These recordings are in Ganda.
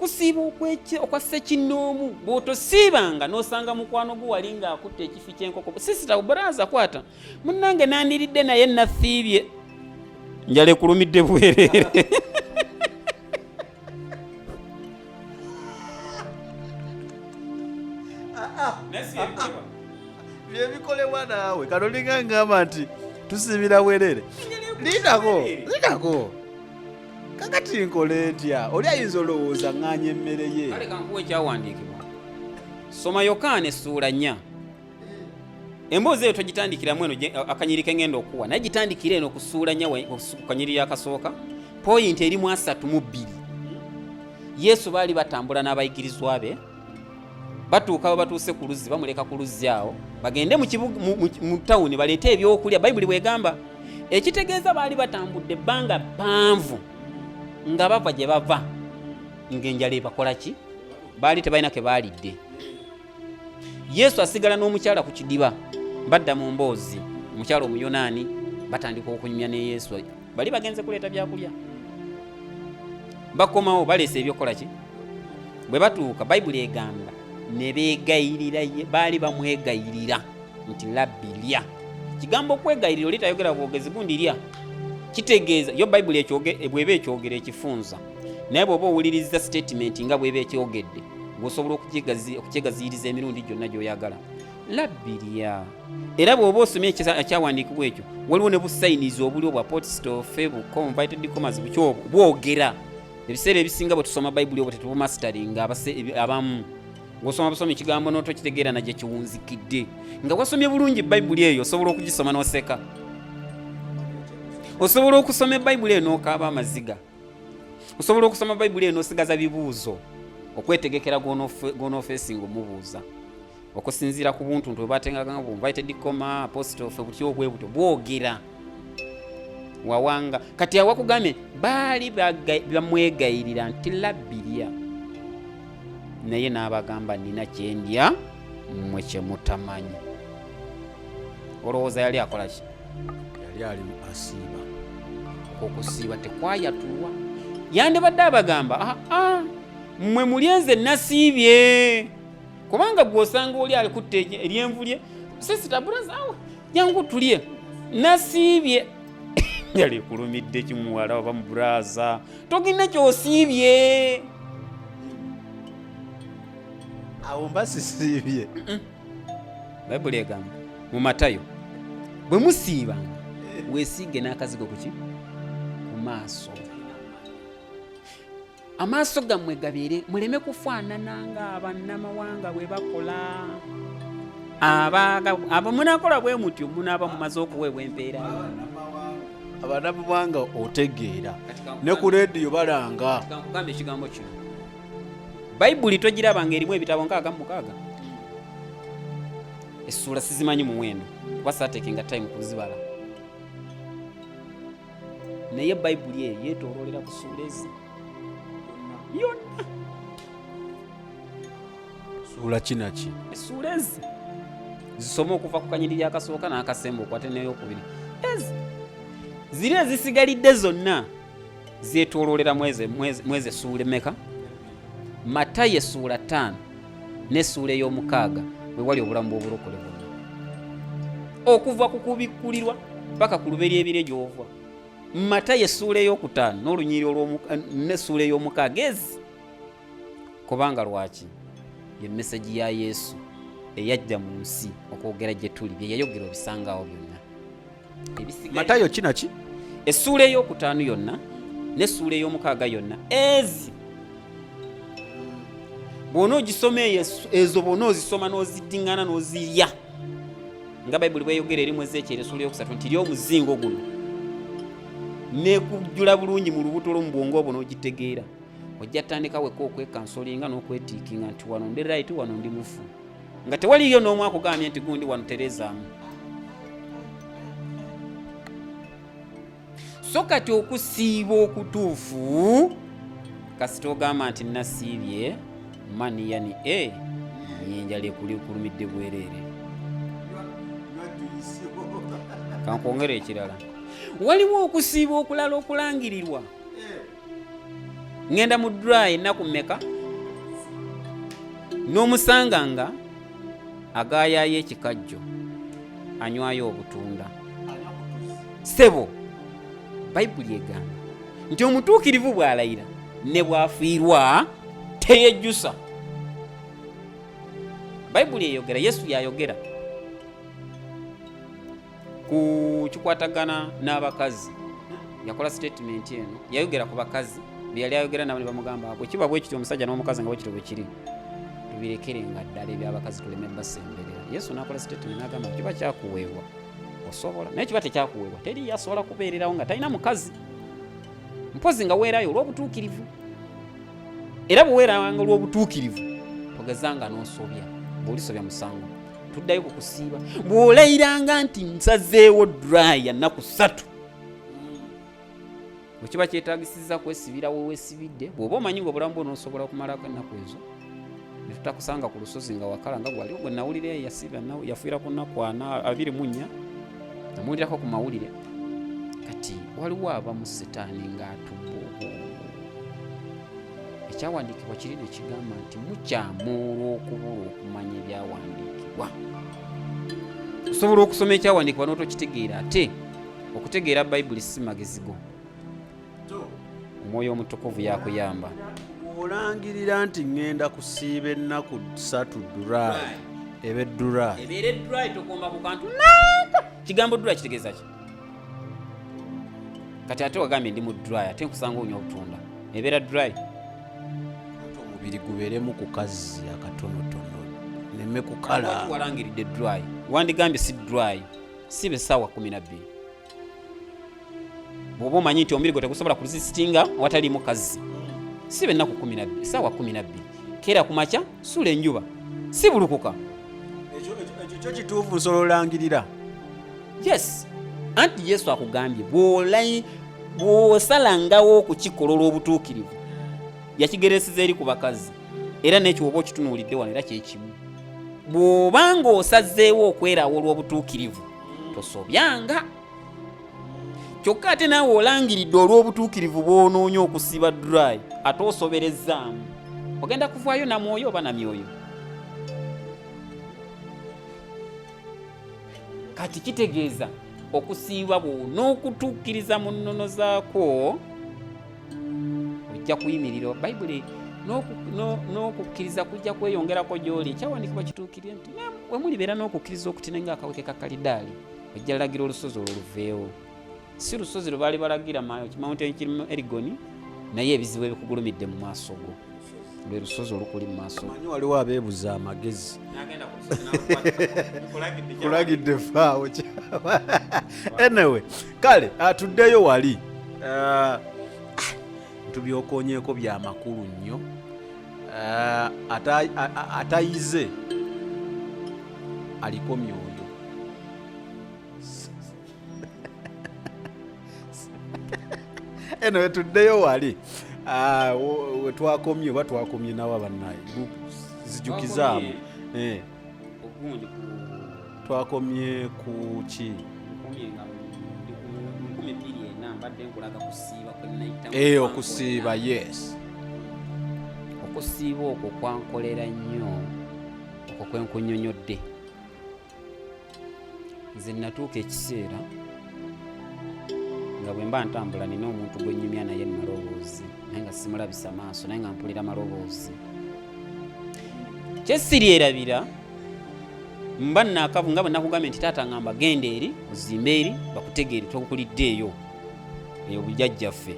Okusiiba okwa ssekinnoomu, bw'otosiibanga n'osanga mukwano gwo wali ng'akutte ekifi ky'enkoko, sisita baraza kwata munnange, nandiridde naye nasiibye, njala ekulumidde bwereere. Byebikolebwa naawe kano olinga ngamba nti tusiibira bwerere. Lindako, lindako, kakati nkole ntya? Oli ayinza olowooza ŋŋaanya emmere ye. Kale kankuwa ekyawandiikibwa, soma Yokaana essuula 4. Emboozi eyo togitandikiramu eno akanyiri kengenda okuwa, naye gitandikira eno ku ssuula 4, ku kanyiri akasooka, poyinti erimu 32. Yesu baali batambula n'abayigirizwa be, batuuka we batuuse ku luzzi, bamuleka ku luzzi awo bagende mu kibuga, mu tawuni baleete ebyokulya. Bayibuli bwegamba, ekitegeeza baali batambudde ebbanga ppanvu nga bava gye bava, ng'enjala ebakola ki, baali tebalina ke baalidde. Yesu asigala n'omukyala ku kidiba, badda mu mboozi, omukyala Omuyonaani, batandika okunyumya ne Yesu. Bali bagenze kuleeta byakulya, bakomawo baleese ebyokukola ki. Bwe batuuka, Bayibuli egamba ne beegayirira, baali bamwegayirira nti, "Labbi, lya." Kigambo okwegayirira, oli tayogera bwogezi gundi lya, kitegeeza yo Bayibuli bw'eba ekyogera ekifunza, naye bw'oba owuliriza statement nga bw'eba ekyogedde, ng'osobola okukyegaziyiriza emirundi gyonna gy'oyagala. Labbi, lya. Era bw'oba osomye ekyawandiikibwa ekyo, waliwo ne busayinizi obuliwo bwa apostrophe, bu inverted commas, buki obwo bwogera. Ebiseera ebisinga bwe tusoma Bayibuli obwo tetubumasitaringa. Abamu ng'osoma busoma ekigambo n'otokitegeera na gye kiwunzikidde. Nga wasomye bulungi Bayibuli eyo, osobola okugisoma n'oseka, osobola okusoma ebayibuli eyo n'okaaba amaziga, osobola okusoma Bayibuli eyo n'osigaza bibuuzo okwetegekera gw'onoofeesinga omubuuza okusinziira ku buntu nti webatengaga bu inverted comma, apostrophe, butyo obwe butyo bwogera wawanga. Kati awakugambye baali bamwegayirira nti, "Labbi, lya," naye n'abagamba, "Nina kyendya mmwe kyemutamanyi." Olowooza yali akola ki? Yali ali asiiba. Okusiiba tekwayatulwa. Yandibadde abagamba, "Aa, mmwe mulye, nze nasiibye," kubanga gw'osanga oli alikutte eryenvu lye, "Sisita, brother, awe jangu tulye, nasiibye." Yali kulumidde kimuwala oba muburaza, togina kyosiibye. Awo mba sisiibye. Bayibuli egamba mu Matayo, bwe musiibanga weesiige n'akazigo kuki ku maaso, amaaso gammwe gabeere, muleme kufaanana ng'abannamawanga bwe bakola. Abo munakola bwe mutyo, munaaba mumaze okuweebwa empeera. Abanamawanga otegeera, ne ku rediyo balanga. Kankugamba ekigambo kino, Bayibuli togiraba ng'erimu ebitabo 66? Essuula sizimanyi muwendo kuba saatekenga time kuzibala, naye Bayibuli eyo yeetooloolera ku ssuula ezi yonna. Suula kinaki? Essuula ezi zisome okuva ku kanyiriri akasooka n'akasemba, okwate n'eyokubiri. Ezi ziri ezisigalidde zonna zeetooloolera mwezi essuula emeka? Matayo essuula 5 n'essuula ey'omukaaga we wali obulamu bw'obulokole bwonna, okuva ku kubikkulirwa paka ku luberyebirye gy'ova. Matayo essuula ey'okutaano n'olunyiriri n'essuula ey'omukaaga ezi. Kubanga lwaki? Ye message ya Yesu eyajja mu nsi okwogera gye tuli. Bye yayogera obisangawo byonna. Matayo kinaki? Essuula ey'okutaano yonna n'essuula ey'omukaaga yonna ezi bw'ona ogisoma eyo, ezo bw'ona ozisoma n'oziddiŋŋana n'ozirya nga Bayibuli bweyogera erimu Ezekyeri essuula eyokusatu nti lya omuzingo guno, nekujjula bulungi mu lubuto lwo, mu bwongo obwo, n'ogitegeera, ojja tandika weka okwekansolinga n'okwetiikinga nti wano ndi right, wano ndi mufu, nga tewaliyo n'omu akugambye nti gundi wano terezaamu. So kati okusiiba okutuufu, kasita ogamba nti nasiibye maniyani e yenjala ekuli kulumidde bwereere. Kankwongera ekirala, waliwo okusiiba okulala okulangirirwa. Ŋŋenda mu dry ennaku mmeka? N'omusanga nga agaayayo ekikajjo, anywayo obutunda. Ssebo, Bayibuli egamba nti omutuukirivu bw'alayira ne bw'afiirwa teyejjusa. Bayibuli eyogera, Yesu yayogera ku kikwatagana n'abakazi, yakola statement eno, yayogera ku bakazi bye yali ayogera nabo ne bamugamba, bwe kiba bwe kityo omusajja n'omukazi nga bwe kityo bwe kiri, tubirekere nga ddala eby'abakazi tuleme basemberera. Yesu n'akola statement n'agamba kiba kyakuweebwa osobola, naye kiba tekyakuweebwa teri asobola kubeererawo nga talina mukazi, mpozi nga weerayo olw'obutuukirivu. Era bwe weeranga olw'obutuukirivu togezanga n'osobya, bw'olisobya musango. Tuddayo ku kusiiba, bw'olayiranga nti nsazeewo dry ya nnaku 3, bwe kiba kyetaagisiza kwesibira we weesibidde, bw'oba omanyi ng'obulamu bwo n'osobola okumalako ennaku ezo, ne tutakusanga ku lusozi nga wakala nga gwali gwe nawulira yasiiba yafiira ku nnaku 24, namuwulirako ku mawulire. Kati waliwo abamu setaani ng'atubba obwongo. Ekyawandiikibwa kiri ne kigamba nti mukyamu olw'okubulwa okumanya ebyawandiikibwa. Osobola okusoma ekyawandiikibwa n'otokitegeera, ate okutegeera Bayibuli si magezi go, Omwoyo Omutukuvu yakuyamba. Olangirira nti ŋŋenda kusiiba ennaku 3 dry, ebe dry, ebeere dry, tokomba ku kantu naaka. Kigambo dry kitegeeza ki? Kati ate wagambye ndi mu dry, ate nkusanga onywa obutunda, ebeera dry. Omubiri gubeeremu ku kazzi akatonotono neme kukala. Walangiridde dry, wandigambye si dry, siba essaawa 12. Bw'oba omanyi nti omubiri gwe tegusobola kuresistinga awataliimu kazzi, siba ennaku 12, essaawa 12, keera ku makya, sula enjuba, sibulukuka. Ekyo kyo kituufu, nsobola olangirira? Yes, anti Yesu akugambye bw'osalangawo okukikola olw'obutuukirivu. Yakigereseza eri ku bakazi, era n'ekyo oba okitunuulidde wano era kyekimu. Bw'oba ng'osazeewo okwerawo olw'obutuukirivu, tosobyanga. Kyokka ate naawe olangiridde olw'obutuukirivu bw'onoonya okusiba dry, ate osoberezaamu, ogenda kuvaayo na mwoyo oba na myoyo. Kati kitegeeza okusiiba bw'onookutuukiriza mu nnono zaakwo, ojja kuyimirira. Bayibuli n'okukkiriza kujja kweyongerako gy'oli. Ekyawandiikibwa kituukirire nti we mulibeera n'okukkiriza okutine ng'akaweke ka kalidaali, ojja lagira olusozi olwo luveewo. Si lusozi lwe baali balagira Mountain Erigoni, naye ebizibu ebikugulumidde mu maaso go lwe lusozi olukuli mu maaso. Manyi waliwo abeebuza amagezi kulagidde faawo. Anyway, kale atuddeyo wali tubyokonyeeko bya makulu nnyo. Atayize aliko myoyo. Anyway, tuddeyo wali wetwakomye, oba twakomye nawa bannaye zijukizaamu. Twakomye ku ki? Okusiiba, yes. Okusiiba okwo kwankolera nnyo, okwo kwenkunyonyodde. Nze natuuka ekiseera nga bwe mba ntambula nina omuntu gwe nnyumya naye mu maloboozi, naye nga simulabisa maaso, naye nga mpulira maloboozi. Kyesiryerabira, mba nakavu nga bwe nakugambye nti taata ngamba genda eri ozimbe eri bakutegeere tokuliddeeyo eyo bujjajjaffe.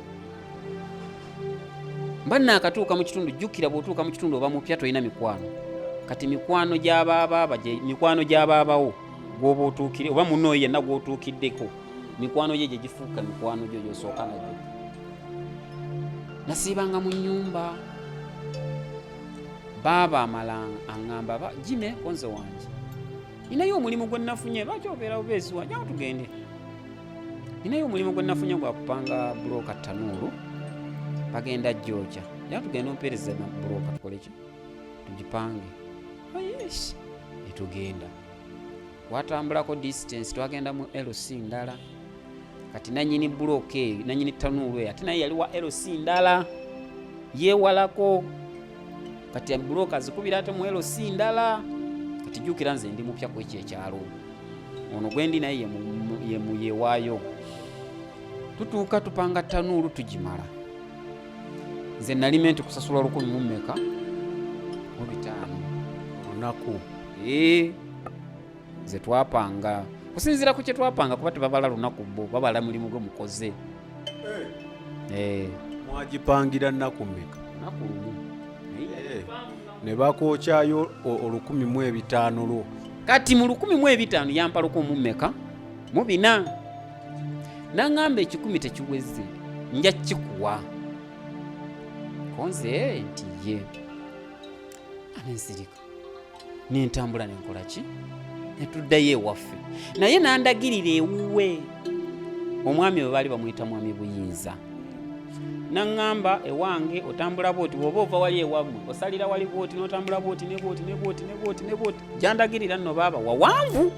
Mba naakatuuka mu kitundu, jjukira bw'otuuka mu kitundu oba mupya, tolina mikwano. Kati mikwano gy'abaabaaba, mikwano gy'abaabawo gw'oba otuukire oba munno oyo yenna gw'otuukiddeko, mikwano gye gye gifuuka mikwano gyo gy'osooka nagyo. Nasiibanga mu nnyumba, baaba amala aŋŋamba ba Jime konze wange, ninayo omulimu gwe nafunye, lwaki obeera bubeezi wange, awo tugende, ninayo omulimu gwe nafunye gwa kupanga bulooka ttanuulu, bagenda jjooja, era tugenda ompeereza bulooka tukole ki, tugipange. Yes, netugenda twatambulako distance, twagenda mu LC ndala. Kati nanyini bulooka eyo, nanyini ttanuulu eyo, ate naye yali wa LC ndala yeewalako. Kati bulooka azikubira ate mu LC ndala. Kati jjukira nze ndi mupya ku ekyo ekyalo, ono gwendi naye yewaayo. Tutuuka tupanga tanuulu tugimala. Nze nalime nti kusasula 1000 mu mmeka? Mu 500 olunaku. Nze twapanga kusinziira ku kye twapanga, kuba tebabala lunaku, bo babala mulimu gwe mukoze. Mwagipangira nnaku mmeka? Lunaku lumu. Ne bakwokyayo 1005 lwo. Kati mu 1005 yampa 1000 mu mmeka? Mu 400. Naŋŋamba 100 tekiweze, nja kikuwa. Konze nti ye anensirika, nentambula nenkola ki, netuddayo ewaffe. Naye nandagirira ewuwe omwami we baali bamuyita Mwami Buyinza. Naŋŋamba ewange otambula bwoti, bw'oba ova wali ewammwe osalira wali bwoti, n'otambula bwoti ne bwoti ne bwoti ne bwoti ne bwoti. Gyandagirira nno baaba wawanvu.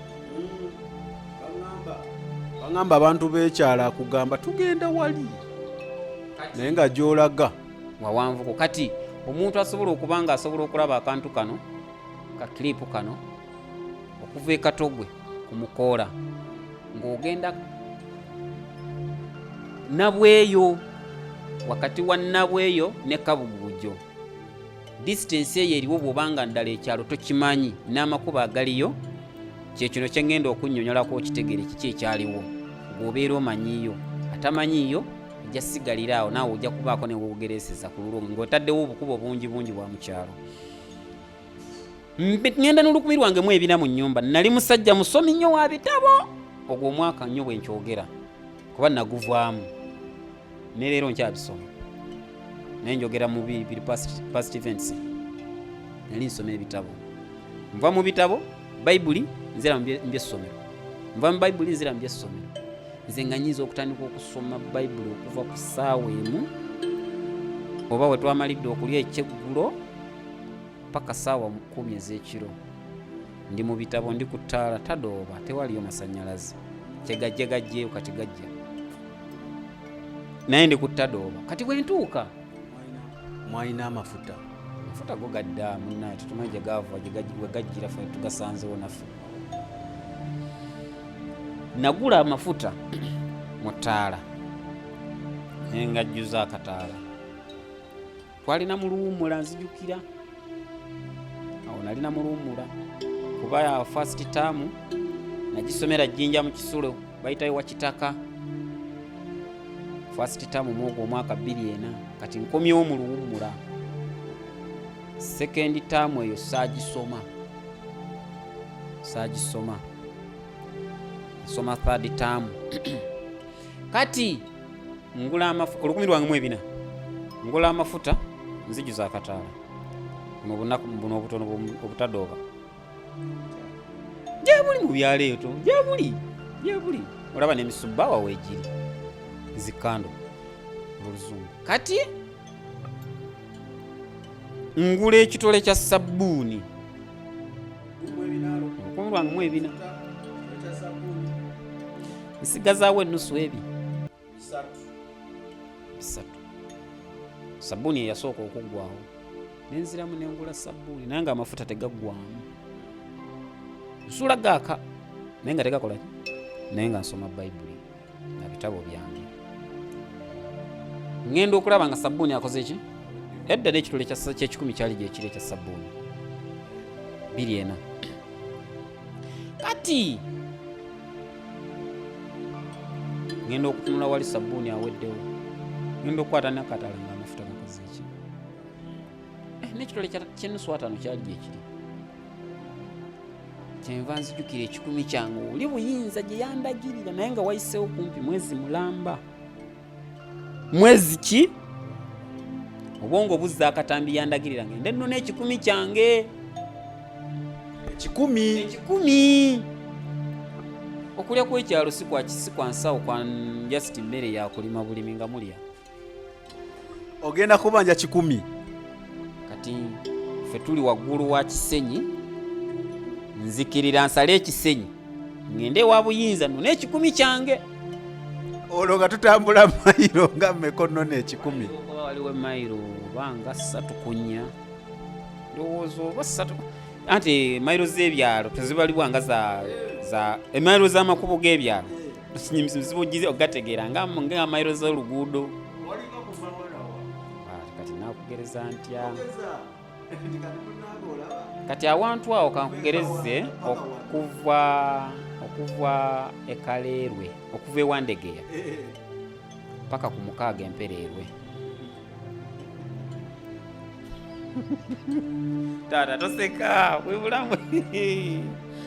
Baŋŋamba abantu b'ekyalo akugamba tugenda wali, naye nga gy'olaga wawanvuko. Kati omuntu asobola okuba nga asobola okulaba akantu kano ka clip kano okuva e Katogwe ku mukoola ng'ogenda Nabweyo, wakati wa Nabweyo ne Kabugujo, distance eyo eriwo bw'obanga ddala ekyalo tokimanyi n'amakubo agaliyo, kyekino kye ŋŋenda okunnyonnyolako okitegeere kiki ekyaliwo. Bw'obeera omanyiiyo, atamanyiiyo ojja sigalira awo, naawe ojja kubaako ne woogereeseza ku lulwo ng'otaddewo obukubo bungi bungi bwa mu kyalo. Ŋŋenda n'olukumi lwange mu ebina mu nnyumba. Nali musajja musomi nnyo wa bitabo ogwo omwaka nnyo bwe nkyogera, kuba naguvaamu ne leero nkyabisoma, naye njogera mu biri past events. Nali nsoma ebitabo, nva mu bitabo Bayibuli nzira mu byessomero, nva mu Bayibuli nzira mu byessomero. Nze nga nyinza okutandika okusoma Bayibuli okuva ku ssaawa 1 oba we twamalidde okulya ekyeggulo paka ssaawa 10 ez'ekiro, ndi mu bitabo, ndi ku ttaala, tadooba, tewaliyo masannyalaze, kyegajje gajjeyo kati gajja, naye ndi ku tadooba. Kati bwe ntuuka Mwalina amafuta? Amafuta go gadda munnaye, tetumanyi gye gava, we gajjira, ffe tugasanzewo naffe. Nagula amafuta mu ttaala naye ngajjuza akataala. Twalina mu luwummula, nzijukira awo nalina mu luwummula, kuba ya first term nagisomera Jjinja mu kisulo bayitayo wa Kitaka, first term mu ogwo omwaka 2004. Kati nkomyewo mu luwummula, second term eyo saagisoma, nsoma third term. Kati ngula 1000 lwange mu 400, ngula amafuta nzijuza akataala, buno bunaku buno obutono obutadooba gyebuli mu byalo eyo to gyebuli olaba n'emisubbaawa weegiri zikando oluzungu. Kati ngula ekitole kya sabbuuni 1000 lwange mu 400, nsigazaawo ennusu ebi 3 Sabbuuni eyasooka okuggwawo nenziramu nengula sabbuuni, naye nga amafuta tegaggwamu, nsuula gaaka naye nga tegakola ki, naye nga nsoma Bayibuli na bitabo byange. Ŋŋenda okulaba nga sabbuuni akoze ki, edda n'ekitole ky'ekikumi kyali gyekiri ekya sabbuuni 24. Kati ŋŋenda okutunula wali sabbuuni aweddewo, ŋŋenda okukwata nakatala nga amafuta gakoze ki, n'ekitole ky'ennusu 50 kyali gyekiri. Kyenva nzijukira 100 kyange oli Buyinza gye yandagirira, naye nga wayiseewo kumpi mwezi mulamba, mwezi ki, obwongo buzza akatambi yandagirira ngende nno n'ekikumi kyange. 100? 100. Okulya kw'ekyalo si kwa si kwa nsawo, kwa just mmere ya kulima bulimi nga mulya. Ogenda kubanja 100? Kati ffe tuli waggulu wa Kisenyi, nzikirira nsale ekisenyi ngende ewa Buyinza nno n'ekikumi kyange. Olwo nga tutambula mayiro nga mmeka onnona 100? Oba waliwo emayiro oba nga 3 ku 4. Ndowooza oba 3, anti mayiro z'ebyalo tezibalibwa nga za emayiro z'amakubo g'ebyalo zibugize ogategeera nga mayiro z'oluguudo. Kati nakugereza ntya? Kati awantu awo kankugereze okuva e Kaleerwe, okuva e Wandegeya paka ku 6 Empereerwe. Taata toseka, bwe bulamu.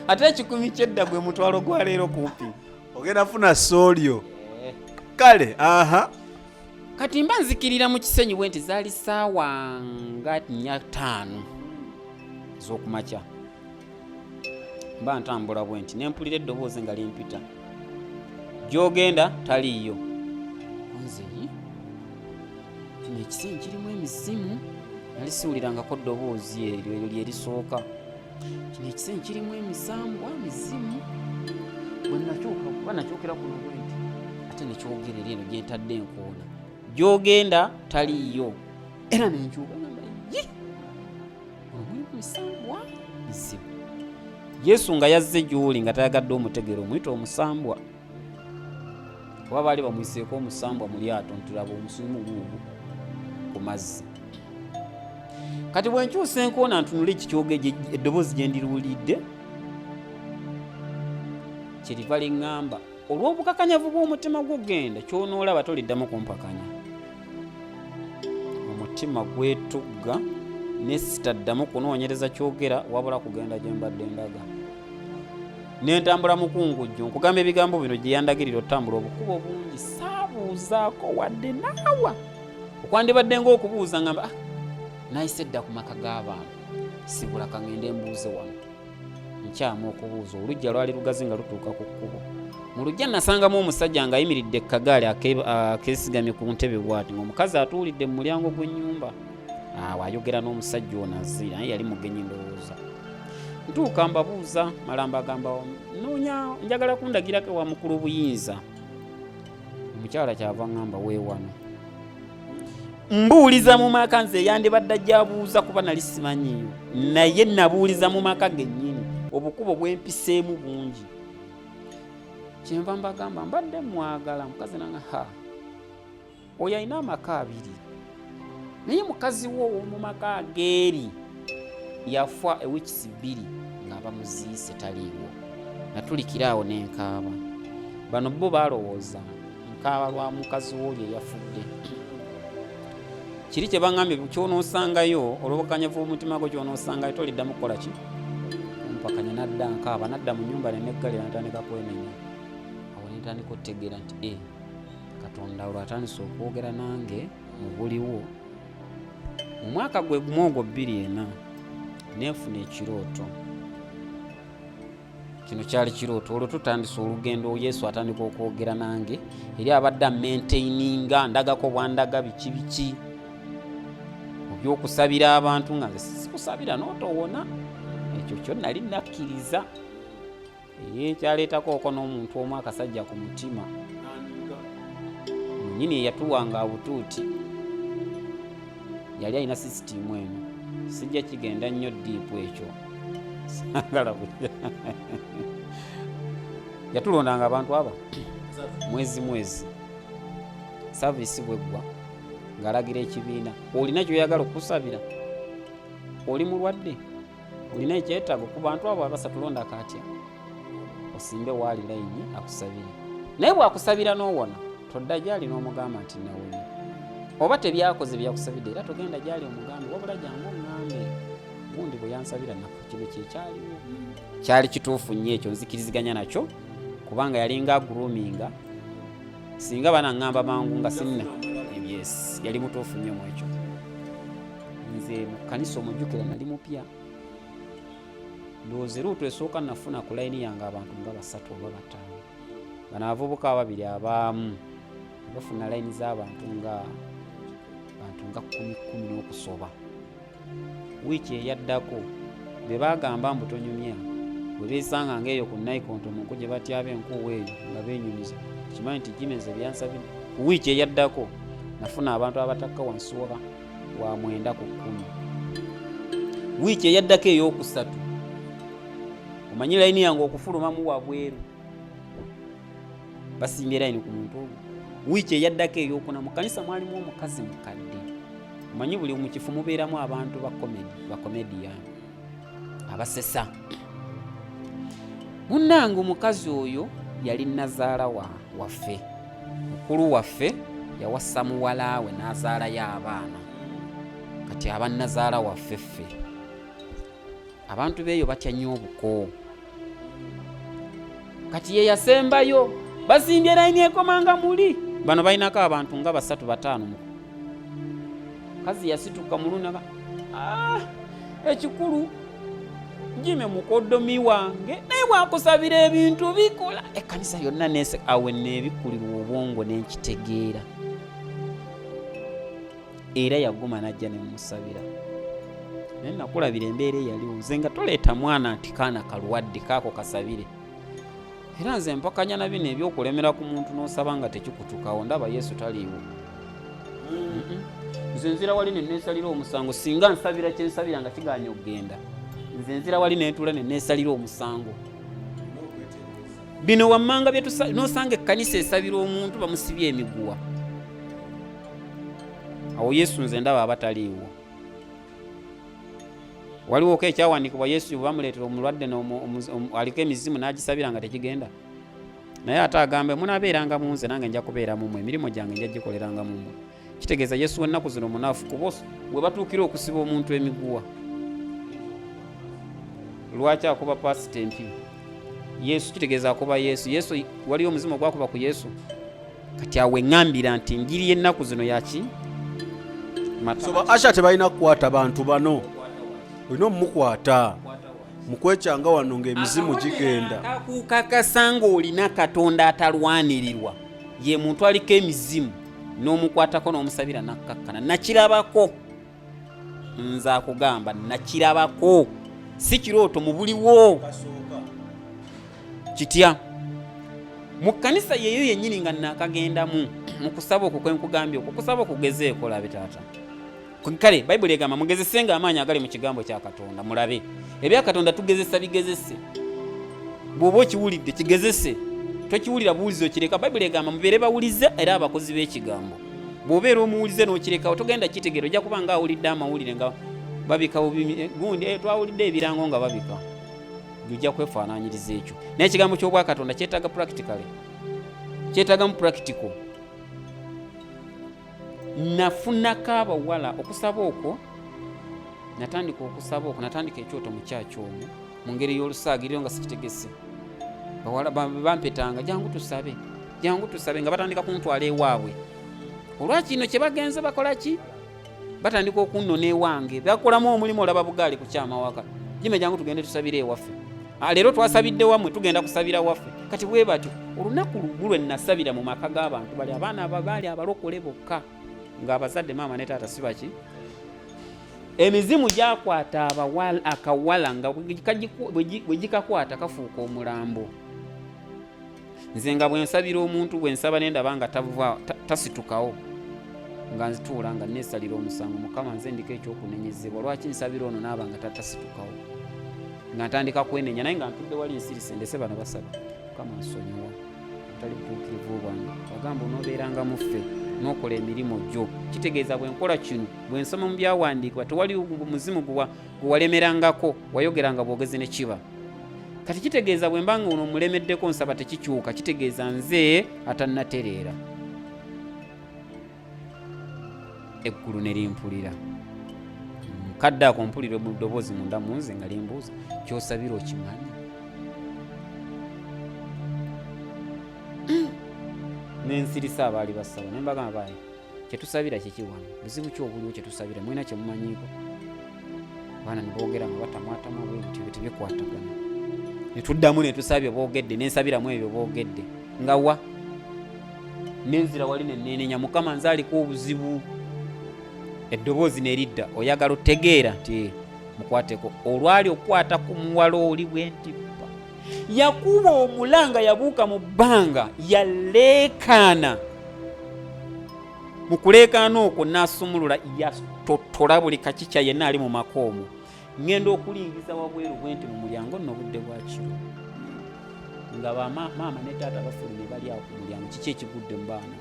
Ate 1,000 ky'edda gwe mutwalo gwa leero kumpi. Ogenda funa soolyo. Kale, aha. Kati mba nzikirira mu Kisenyi bwe nti zaali ssaawa nga 4:05 ez'okumakya. Mba ntambula bwe nti ne mpulira eddoboozi nga limpita. Gy'ogenda taliiyo. Nze kino ekisenyi kirimu emizimu, nali siwulirangako ddoboozi eryo, eryo lye lisooka. Kino ekisenyi kirimu emisambwa, mizimu. Bwe nakyuka, kuba nakyukira kuno bwe nti, ate ne kyogerera eno gye ntadde enkoona. Gy'ogenda taliiyo. Era ne nkyuka ngamba, yi! Ono mulimu misambwa, mizimu. Yesu nga yazze gy'oli nga tayagadde omutegere, omuyita omusambwa. Oba baali bamuyiseeko omusambwa mu lyato nti laba omusimu guugwo ku mazzi. Kati bwe nkyusa enkoona ntunule eddoboozi gye ndiruwulidde, kyeriva liŋŋamba, olw'obukakanyavu bw'omutima gwo genda, ky'onoolaba toliddamu kumpakanya. Omutima gwetugga ne sitaddamu kunoonyereza kyogera, wabula kugenda gye mbadde ndaga. Ne ntambula mukungujjo, nkugamba ebigambo bino gye yandagirira otambula obukubo bungi, saabuuzaako wadde naawa. Okwandibadde ng'okubuuza ngamba, nayise dda ku maka g'abantu, sibula ka ngende mbuuze wano. Nkyamu okubuuza, oluggya lwali lugazi nga lutuuka ku kkubo. Mu luggya nasangamu omusajja ng'ayimiridde ku kagaali akeesigamye ku ntebe bw'ati, ng'omukazi atuulidde mu mulyango gw'ennyumba. Awo ayogera n'omusajja ono azze, naye yali mugenyi ndowooza. Ntuuka mbabuuza, mala mbagamba, noonya njagala kundagirako ewa mukulu Buyinza. Omukyala kyava ŋŋamba weewano. Mbuuliza mu maka, nze yandibadde ajja abuuza kuba nali simanyiiyo, naye nabuuliza mu maka gennyini, obukubo bwempiseemu bungi. Kyenva mbagamba mbadde mwagala, mukazi nanga ha, oyo alina amaka 2, naye mukazi wo ow'omu maka ageeri yafa ewiikisi 2 nga bamuziise taliiwo. Natulikira awo ne nkaaba. Bano bo balowooza nkaaba lwa mukazi w'oli eyafudde. Kiri kye baŋŋambye ky'onoosangayo, olw'obukanyavu bw'omutima gwo ky'onoosangayo toliddamu kukola ki? Kumpakanya. Nadda nkaaba, nadda mu nnyumba ne neggalira, natandika kwenenya. Awo ne ntandika okutegeera nti, Katonda olwo atandise okwogera nange mu buliwo. Mu mwaka gwe gumu ogwo 2004 nenfuna ekirooto. Kino kyali kirooto, olwo tutandise olugendo, Yesu atandika okwogera nange, eri abadde amaintaininga, ndagako bwandaga biki biki mu by'okusabira abantu, nga nze sikusabira n'otowona, ekyo kyo nali nakkiriza. Kyaleetako oko n'omuntu omu akasajja ku mutima nnyini eyatuwanga abutuuti, yali alina sisitiimu eno, sijja kigenda nnyo diipu ekyo, saagala kujja. Yatulondanga abantu aba mwezi mwezi, saavisi bweggwa ng'alagira ekibiina, olina ky'oyagala okukusabira, oli mulwadde, olina ekyetaago, ku bantu abo abasatu londako atya, osimbe waali layini akusabire. Naye bw'akusabira n'owona, todda gy'ali n'omugamba nti nawonye, oba tebyakoze byakusabidde, era togenda gy'ali omugambe, wabula jangu oŋŋambe gundi bwe yansabira naku kino kye kyaliwo. Kyali kituufu nnyo ekyo, nzikiriziganya nakyo, kubanga yalinga agruminga, singa banaŋŋamba mangu nga sinna. Yes, yali mutuufu nnyo mu ekyo. Nze mu kkanisa omujjukira nali mupya, ndowooza eruutu esooka nafuna ku layini yange abantu nga 3 oba 5. Bano abavubuka ababiri abaamu bafuna layini z'abantu nga bantu nga 10 n'okusoba. Wiiki eyaddako be baagamba mbu tonyumya, bwe beesanga ng'eyo ku Naikonto mu nku gye batyaba enkuuwa eyo nga beenyumiza, kimanyi nti Jimmy nze byansabidde. Ku wiiki eyaddako nafuna abantu abatakka wansi wa 9 ku 10. Wiiki eyaddako eyokusatu, omanyi layini yange okufulumamu wabweru, basimbye layini ku muntu ogwo. Wiiki eyaddako eyokuna, mu kanisa mwalimu omukazi mukadde. Omanyi buli mu kifo mubeeramu abantu ba comedy, ba comedian abasesa. Munnange, omukazi oyo yali nazaala waffe, mukulu waffe yawasa muwala we n'azaalayo abaana. Kati aba nazaala waffe, ffe abantu beeyo batya nnyo obuko. Kati ye yasembayo, basimbye layini ekomanga muli bano balinako abantu nga 3 5. Mukazi yasituka mulunaba, ah, ekikulu jime mukodomi wange, naye bwakusabira ebintu bikola. Ekkanisa yonna nese awe neebikulirwa obwongo nenkitegeera. Era yaguma najja nemusabira, naye nakulabira embeera eyaliwo. Nze nga toleeta mwana nti kaana kalwadde kaako kasabire. Era nze mpakanya na bino ebyokulemera ku muntu n'osaba nga tekikutukawo, ndaba Yesu taliiwo. Nze nzira wali neneesalira omusango. Singa nsabira kyensabira nga kiganya okugenda, nze nzira wali nentuula neneesalira omusango. Bino wammanga nosanga ekkanisa esabira omuntu bamusibye emiguwa, awo Yesu nze ndaba abataliiwo. Waliwoko ekyawandiikibwa Yesu bwe bamuleetera omulwadde aliko emizimu n'agisabira nga tekigenda, naye ate agambe munaabeeranga mu nze, nange nja kubeera mu mmwe, emirimu gyange nja gikoleranga mu mmwe. Kitegeeza Yesu w'ennaku zino munafu, kuba we batuukira okusiba omuntu emiguwa, lwaki akuba pasita empi? Yesu kitegeeza akuba Yesu. Yesu waliyo omuzimu ogwakuba ku Yesu? Kati awo eŋŋambira nti njiri y'ennaku zino yaki. So ba usher tebalina kukwata bantu bano, olina omumukwata mukwekyanga wano ng'emizimu gigenda. Kakukakasa ng'olina Katonda atalwanirirwa ye muntu aliko emizimu n'omukwatako n'omusabira nakkakkana. Nakirabako nze, akugamba nakirabako, si kirooto, mu buliwo. Kitya mu kkanisa yeeyo yennyini nga naakagendamu mu kusaba okwo kwenkugambye, okwo kusaba okugezeeko labe taata. Kale Bayibuli egamba mugezesenga amaanyi agali mu kigambo kya Katonda, mulabe ebya Katonda. Tugezesa bigezese. Bw'oba okiwulidde kigezese, tokiwulira buwulizi okireka. Bayibuli egamba mubeere bawulize era abakozi b'ekigambo. Bw'obeera omuwulize n'okirekawo, togenda kitegeera, ojja kuba nga awulidde amawulire nga babika gundi, twawulidde ebirango nga babika, ojja kwefaananyiriza ekyo. Naye ekigambo ky'obwakatonda kyetaaga practically, kyetaagamu practical. Nafunako abawala okusaba okwo, natandika okusaba okwo, natandika ekyoto mu kyaki omwo mu ngeri y'olusaagiriro nga sikitegese. Bawala bampetanga, jangu tusabe, jangu tusabe, nga batandika kuntwala ewaabwe. Olwakino kye bagenze bakola ki? Batandika okunnona ewange, bakolamu omulimu, olaba bugaali ku kyamawaka, jime jangu tugende tusabire ewaffe. Leero twasabidde wammwe, tugenda kusabira waffe. Kati bwe batyo olunaku lumu lwe nasabira mu maka g'abantu bali, abaana baali abalokole bokka, ng'abazadde maama ne taata si baki. Emizimu gyakwata akawala nga bwe gikakwata kafuuka omulambo. Nze nga bwe nsabira omuntu, bwe nsaba ne ndaba nga tasitukawo, nga nzituula nga neesalira omusango. Mukama, nze ndiko ekyokunenyezebwa, lwaki nsabira ono naaba nga tatasitukawo? Nga ntandika kwenenya, naye nga ntudde wali nsirise, ndese bano basaba. Mukama, nsonyiwa obutali butuukirivu bwange. Wagamba onoobeeranga mu ffe n'okola emirimu gyo. Kitegeeza bwe nkola kino, bwe nsoma mu byawandiikibwa, tewali muzimu gwe walemerangako, wayogeranga bwogezi ne kiba. Kati kitegeeza bwe mba nga ono omulemeddeko nsaba tekikyuka, kitegeeza nze atannatereera. Eggulu ne limpulira kadde ako, mpulira mu ddoboozi munda mu nze nga limbuuza, kyosabira okimanyi? Nensirisa abaali basaba ne mbagamba, bayi kyetusabira kiki wano? Buzibu ki obuliwo kyetusabira? Mulina kyemumanyiiko? Abaana ne boogera nga batamwatamwa bwe bityo, bwe tebikwatagana. Ne tuddamu ne tusaba bye boogedde, ne nsabiramu ebyo boogedde nga wa nenzira wali nenenenya, Mukama, nze aliko obuzibu. Eddoboozi ne lidda, oyagala otegeera nti mukwateko. Olwali okukwata ku muwala oli bwe nti ppa, yakuba omulanga, yabuuka mu bbanga, yaleekaana. Mu kuleekaana okwo n'asumulula, yatotola buli kakikya yenna ali mu maka omwo. Ŋŋenda okulingiza wabweru bwe nti mu mulyango nno obudde bwa kiro nga bamaama ne taata bafulumye bali awo ku mulyango, kiki ekigudde mu baana?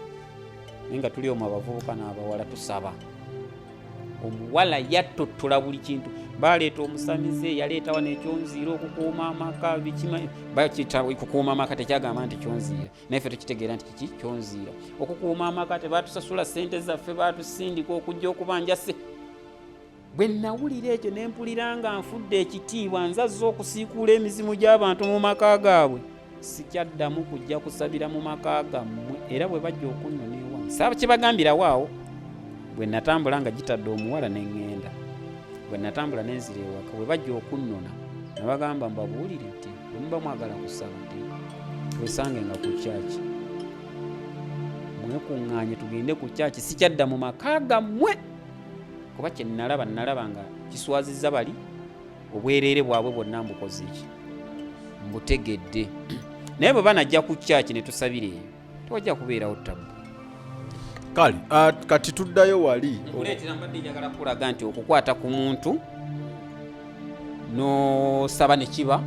Naye nga tuli omwo abavubuka n'abawala tusaba. Omuwala yattottola buli kintu, baleeta omusamize, yaleeta wano ekyonziira okukuuma amaka, bikima bakiyita kukuuma amaka, tekyagamba nti kyonziira, naye ffe tukitegeera nti kiki kyonziira okukuuma amaka. Tebatusasula ssente zaffe, batusindika okujja okubanja se. Bwe nnawulira ekyo ne mpulira nga nfudde ekitiibwa, nzazza okusiikuula emizimu gy'abantu mu maka gaabwe. Sikyaddamu kujja kusabira mu maka gammwe, era bwe bajja okunnona ewange saaba kibagambirawo awo. Bwe natambula nga gitadde omuwala ne ŋŋenda, bwe natambula ne nzira ewaka, bwe bajja okunnona nabagamba mbabuulire nti bwe muba mwagala kusaba nti twesange nga ku kyaki, mwekuŋŋaanye tugende ku kyaki, sikyadda mu maka gammwe, kuba kye nalaba nalaba nga kiswazizza bali obwereere bwabwe bwonna mbukoze ki mbutegedde. Naye bwe banajja ku kyaki ne tusabira eyo tewajja kubeerawo ttabu. Kale kati tuddayo wali nkuleetera, mbadde njagala kulaga nti okukwata ku muntu n'osaba ne kiba.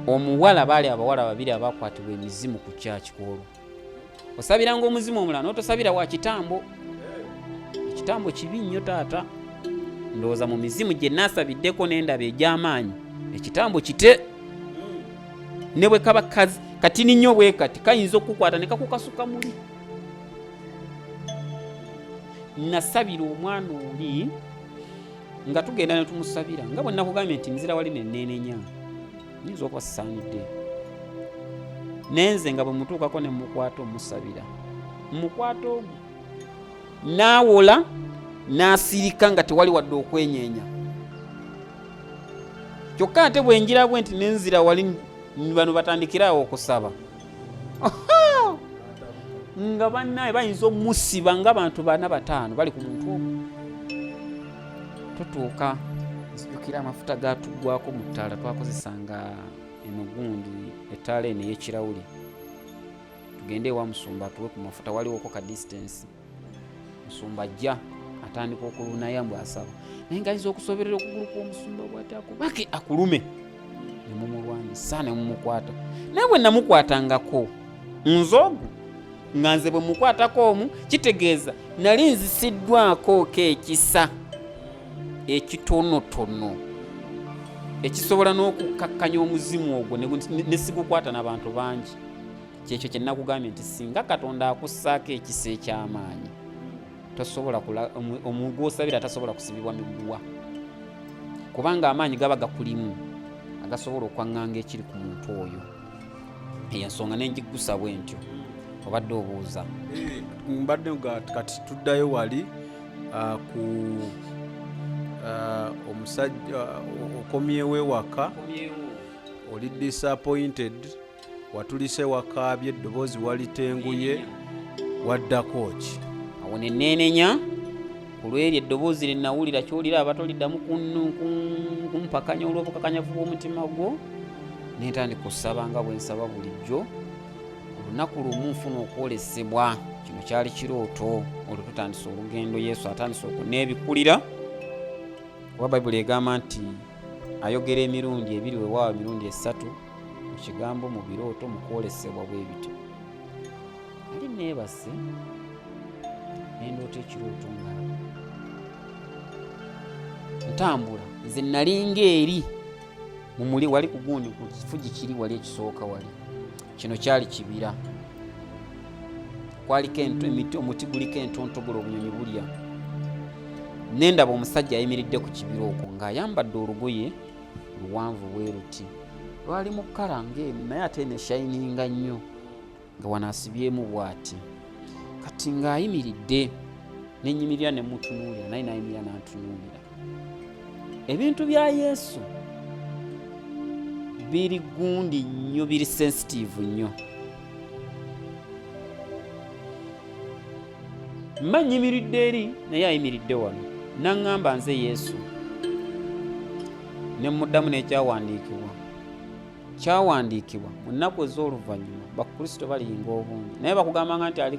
Omuwala, baali abawala babiri abakwatibwa emizimu ku kyaki ku olwo. Osabiranga omuzimu omulala n'otosabira wa kitambo. Ekitambo kibi nnyo taata. Ndowooza mu mizimu gye naasabiddeko n'endaba egy'amaanyi, ekitambo kite ne bwe kaba katini nnyo bwe kati kayinza okukukwata ne kakukasuka muli. Nasabira omwana oli nga tugenda ne tumusabira, nga bwe nakugambye nti nzira wali ne neenenya, nyinza okuba sisaanidde, nenze nga bwe mutuukako ne mukwata omusabira, mukwata ogwo n'awola n'asirika nga tewali wadde okwenyeenya. Kyokka ate bwe njira bwe nti nenzira wali bano batandikire awo okusaba nga bannaye bayinza omusiba nga bantu bana bataano bali ku muntu omu. Tutuuka, nzijukira amafuta gatuggwako mu ttaala, twakozesanga eno gundi ettaala eno ey'ekirawuli. Tugende ewa musumba atuwe ku mafuta, waliwoko ka distance. Musumba ajja atandika okulunaya mbu asaba, naye nga ayinza okusoberera okugulu kw'omusumba bwati akubake akulume, ne mumulwanyisa ne mumukwata. Naye bwe namukwatangako nze ogwo nga nze bwe mukwatako omu, kitegeeza nali nzisiddwako ko ekisa ekitonotono ekisobola n'okukkakkanya omuzimu ogwo ne sigukwata n'abantu bangi. Kyekyo kye nakugambye nti singa Katonda akussaako ekisa eky'amaanyi, tosobola gw'osabira tasobola kusibibwa miguwa, kubanga amaanyi gaba gakulimu agasobola okwaŋŋanga ekiri ku muntu oyo. Eyo ensonga nenjiggusa bwe ntyo. Obadde obuuza. Mbadde nga kati tuddayo wali ku omusajja okomyewo ewaka, oli disappointed, watulise wakaabye, eddoboozi walitenguye, waddako ki? Awo ne neenenya ku lw'eryo eddoboozi lye nawulira, ky'olira aba toliddamu kumpakanya olw'obukakanyavu bw'omutima gwo. Ne ntandika okusaba nga bwe nsaba bulijjo. Olunaku lumu nfuna okwolesebwa, kino kyali kirooto. Olwo tutandise olugendo, Yesu atandise okuneebikulira, kuba Bayibuli egamba nti ayogera emirundi ebiri, weewaawo emirundi esatu, mu kigambo, mu birooto, mu kwolesebwa bwe bityo. Nali neebase ne ndoota ekirooto nga ntambula, nze nalinga eri mumuli wali ku gundi ku kifugi kiri wali ekisooka wali, kino kyali kibira, kwaliko emiti, omuti guliko entontogolo, obunyonyi bulya. Nendaba omusajja ayimiridde ku kibira okwo ng'ayambadde olugoye luwanvu bwe luti, lwali mu kkala ng'eno naye ate eno eshayininga nnyo, nga wano asibyemu bw'ati. Kati ng'ayimiridde, nenyimirira ne mutunuulira, naye n'ayimirira n'antunuulira. Ebintu bya Yesu biri gundi nnyo, biri sensitive nnyo. Mma nnyimiridde eri naye ayimiridde wano, n'aŋŋamba nze Yesu. Ne mmuddamu n'ekyawandiikibwa. Kyawandiikibwa mu nnaku ez'oluvannyuma Bakristo baliyinga obungi, naye bakugambanga nti ali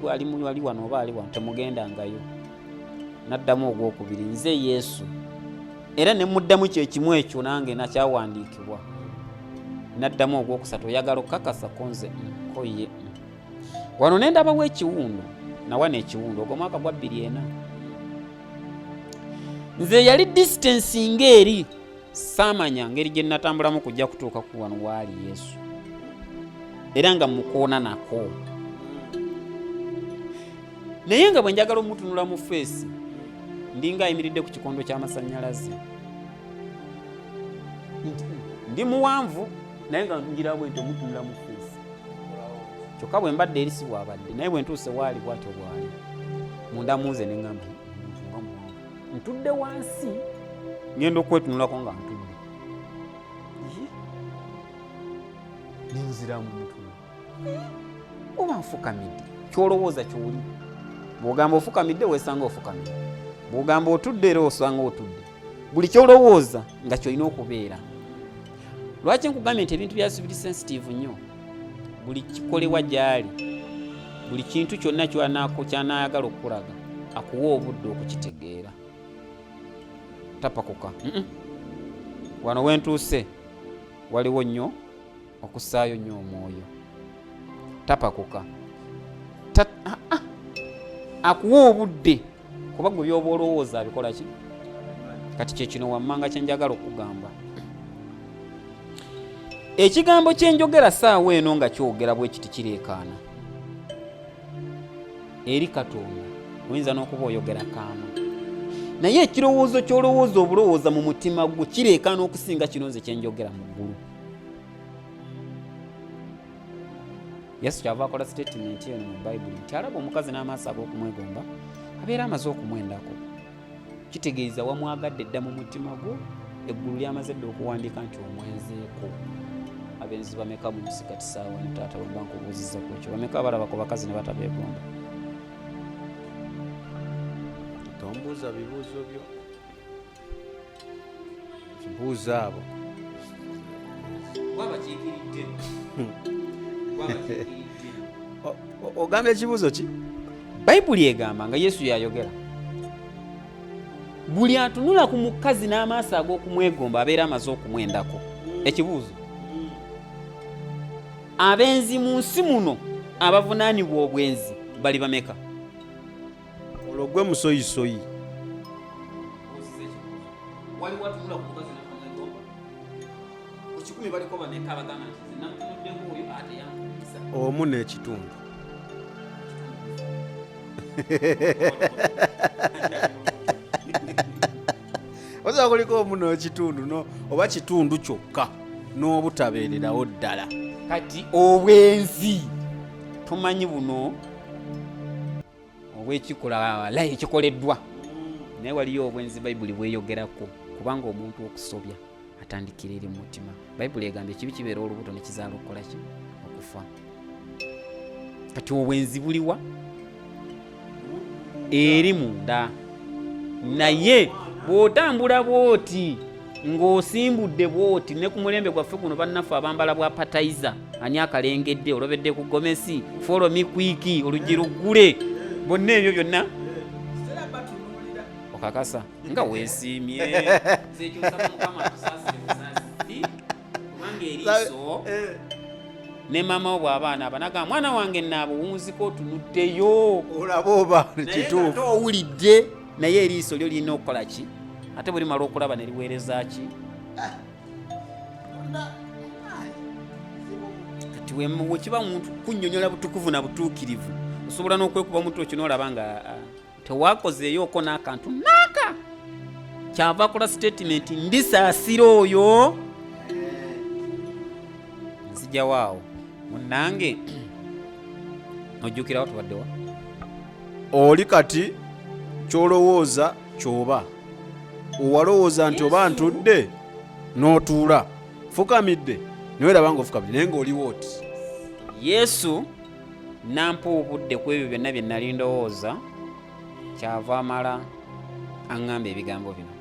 wano oba ali wano, temugendangayo. N'addamu ogwokubiri, nze Yesu. Era ne muddamu kyekimu ekyo nange nakyawandiikibwa. Naddamu ogwokusatu, oyagala okukakasa ko nze nkoye. Wano ne ndabawo ekiwundu, nawana ekiwundu ogwo mwaka gwa 2004. Nze yali distance ng'eri, saamanya ngeri gye natambulamu kujja kutuuka ku wano waali Yesu, era nga mukoona nako, naye nga bwe njagala omutunula mu feesi ndinga ayimiridde ku kikondo ky'amasannyalaze. Ndi muwanvu naye nga ngira bwe nti omutunula mu feesi, kyokka bwe mbadde eri si bwabadde, naye bwe ntuuse waali bwatyo bwali munda munze ne ŋŋamba omuntu nga muwanvu. Ntudde wansi ngenda okwetunulako nga ntudde, nenziramu mutulo oba nfukamidde. Kyolowooza kyoli, bw'ogamba ofukamidde weesanga ofukamidde, bw'ogamba otudde era osanga otudde. Buli kyolowooza nga kyolina okubeera. Lwaki nkugambye nti ebintu bya Yesu biri sensitive nnyo? Buli kikolebwa gy'ali, buli kintu kyonna kyanaayagala okukulaga akuwa obudde okukitegeera. Tapakuka. Wano wentuuse waliwo nnyo okussaayo nnyo omwoyo. Tapakuka, akuwa obudde, kuba gwe byoba olowooza abikola ki. Kati kyekino wammanga kyenjagala okugamba. Ekigambo kyenjogera saawa eno nga kyogera bwe kiti kireekaana eri Katonda, oyinza n'okuba oyogera kaama, naye ekirowoozo ky'olowooza obulowooza mu mutima gwo kireekaana okusinga kino nze kyenjogera mu ggulu. Yesu kyava akola sitatimenti eno mu Bayibuli nti alaba omukazi n'amaaso ag'okumwegomba abeera amaze okumwendako. Kitegeeza wamwagadde dda mu mutima gwo, eggulu lyamaze dda okuwandiika nti omwenzeeko. Abenzi bameka mu nsi kati saawa eno? Taata, wemba nkubuuzizza ku ekyo, bameka abalaba ku bakazi ne batabeegomba? Tombuuza bibuuzo byo, mbuuza abo. Wabakiikiridde. Ogambye ekibuuzo ki? Bayibuli egamba nga Yesu yayogera, buli atunula ku mukazi n'amaaso ag'okumwegomba abeera amaze okumwendako. Ekibuuzo, abenzi mu nsi muno abavunaanibwa obwenzi bali bameka? Olwo gwe musoyisoyi. Waliwo atunula ku mukazi n'akamwegomba? Ku 100 baliko bameka abagamba nti nze namutunuddeko oyo ate yankubiza? Omu n'ekitundu. Osobola kuliko omu n'ekitundu no oba kitundu kyokka n'obutabeererawo ddala. Kati obwenzi tumanyi buno obwekikola layi ekikoleddwa, naye waliyo obwenzi Bayibuli bweyogerako, kubanga omuntu okusobya atandikira eri mu mutima. Bayibuli egamba ekibi kibeera olubuto nekizaala okukola ki? Okufa. Kati obwenzi buliwa? Eri munda. Naye bw'otambula bw'oti ng'osimbudde bw'oti, ne ku mulembe gwaffe guno bannaffe abambala bwa patayiza, ani akalengedde olobedde ku gomesi, follow me quick, oluggi luggule, bonna ebyo byonna okakasa nga weesiimye. Nze ekyo nsaba Mukama atusaasire busaasizi, kubanga eriiso ne maama wo bw'abaana abanaga mwana wange naabuwunziko otunuddeyo olaba oba naye kituufu. Ate owulidde, naye eriiso lyo lirina okukola ki? Ate bwe limala okulaba ne liweereza ki? Kati wekiba muntu kunnyonnyola butukuvu na butuukirivu, osobola n'okwekuba mutwe kino olaba nga tewakozeeyooko n'akantu naaka. Kyava akola sitatimenti, ndisaasira oyo nzijawaawo. Munnange, ojjukirawo tubaddewa? Oli kati kyolowooza kyoba owalowooza nti oba ntudde n'otuula, fukamidde niweraba nga ofukamidde, naye ng'oliwo oti. Yesu nampa obudde ku ebyo byonna bye nali ndowooza, kyava amala aŋŋamba ebigambo bino.